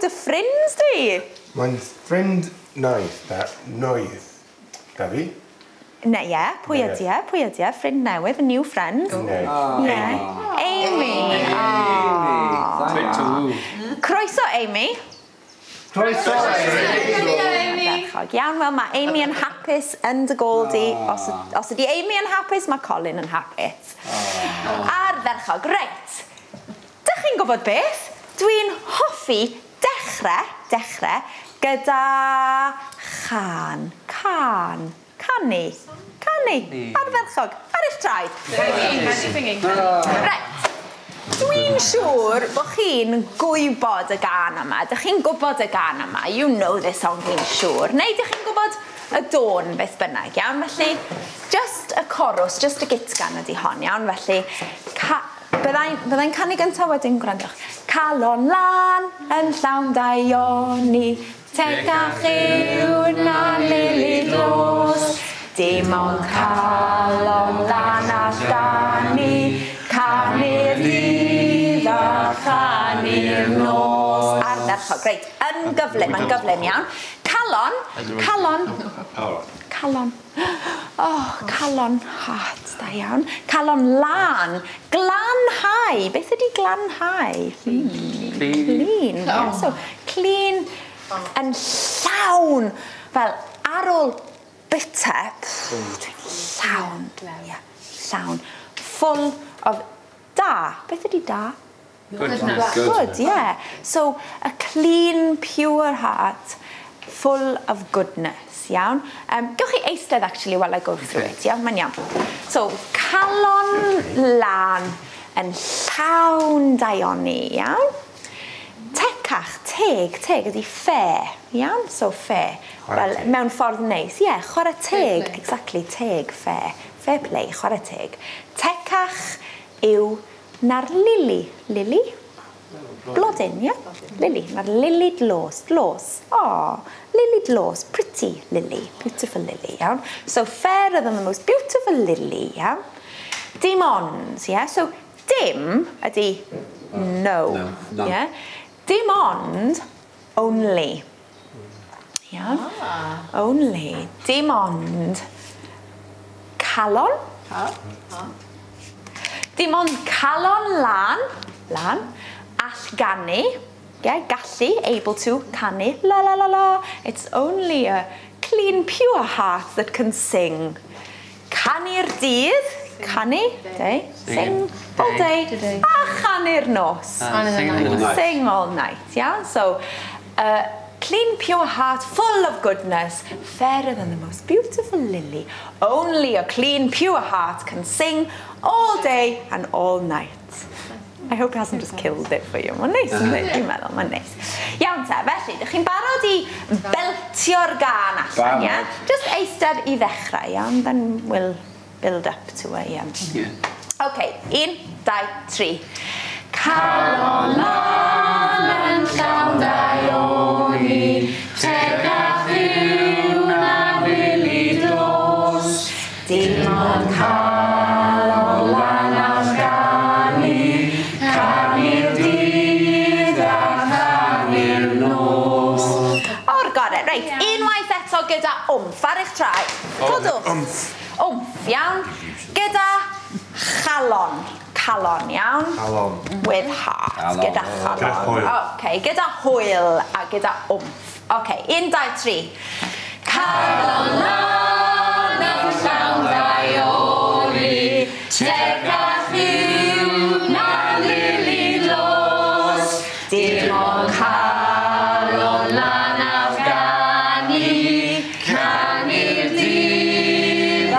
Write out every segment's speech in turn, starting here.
Enw dy ffrind di? Mae'n ffrind newydd da fi. Ne, ie, pwy ydi e? Pwy ydi e? Ffrind newydd, a new friend. Ne. Yeah. Amy. Amy. Croeso, Amy. Croeso, Amy. Ardderchog. Iawn, wel mae Amy yn hapus yn dy gôl di. Os ydi Amy yn hapus, mae Colin yn hapus. Ardderchog, reit. Dych chi'n gwybod beth? Dwi'n hoffi dechrau gyda chan. Can. Canu. Ardderchog. Ar eich traed. Singing. Reit. Dwi'n siŵr bod chi'n gwybod y gân yma. Dych chi'n gwybod y gân yma. You know this song, dwi'n siŵr. Neu dych chi'n gwybod y dôn beth bynnag, iawn? Felly, just y chorus, just y gytgan ydi hon, iawn? Felly, byddai'n canu gyntaf wedyn, gwrandwch. Calon lân yn llawn daioni, tecach yw na lili dlos. Dim ond calon lân all ganu, canu'r dydd a chanu'r nos. Ardderchog, reit, yn gyflym, yn gyflym, iawn. Calon, calon, calon. Oh, calon, heart, da iawn. Calon lân, glanhau. Beth ydi glanhau? Clean. Yeah, so, clean yn llawn. Fel ar ôl bita, dwi'n llawn. Yeah, llawn. Full of da. Beth ydi da? Good. Good, yeah. So, a clean, pure heart, full of goodness, iawn? Gewch chi eistedd, actually, while I go through it, iawn? Mae'n iawn. So, calon lân yn llawn daioni, iawn? Tecach, teg, teg ydi fair, iawn? So, fair. Wel, mewn ffordd neis, ie, yeah, chwarae teg, exactly, teg, fair. Fair play, chwarae teg. Tecach yw na'r lili. Lili? Blodyn, ie? Yeah? Lily. Na'r lili dlos. Dlos. Oh, lily dlos. Pretty lily. Beautiful lily, iawn? So, fairer than the most beautiful lily, iawn? Dim ond, ie? Yeah? So, dim ydi no. No. Yeah? Dim ond, only. Iawn? Only. Dim ond calon. Dim ond calon lân, lân, all ganu, yeah, gallu, able to, canu, la la la la. It's only a clean, pure heart that can sing. Canu'r dydd, canu, day, sing all day, a chanu'r nos. Sing all all night, yeah? So, a clean, pure heart, full of goodness, fairer than the most beautiful lily. Only a clean, pure heart can sing all day and all night. I hope it hasn't just killed it for you. Mae'n neis, yndi? Dwi'n meddwl, mae'n neis. Iawn te, felly, dych chi'n barod i beltio'r gân allan, ie? Just eistedd i ddechrau, iawn? Then we'll build up to it, yeah. OK, 1, 2, 3. Calon lân yn llawn daioni, tecach yw na lili dlos. Dim ond calon lân all ganu, canu'r dydd a chanu'r nos. O'r gorau, reit, unwaith eto gyda wmff ar eich traed. Codwch. Wmff, iawn. Gyda chalon. Calon, iawn? Calon. With heart. Calon. Gyda chalon. Gyda hwyl. OK, gyda hwyl a gyda wmff. OK, 1, 2, 3. Calon lân yn llawn daioni, tecach yw na lili dlos. Dim ond calon lân all ganu, canu'r dydd a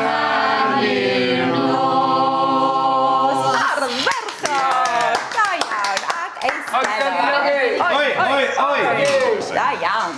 chanu'r nos. Ardderchog! Da iawn, ac eisteddwch. Oi, oi, oi! Da iawn.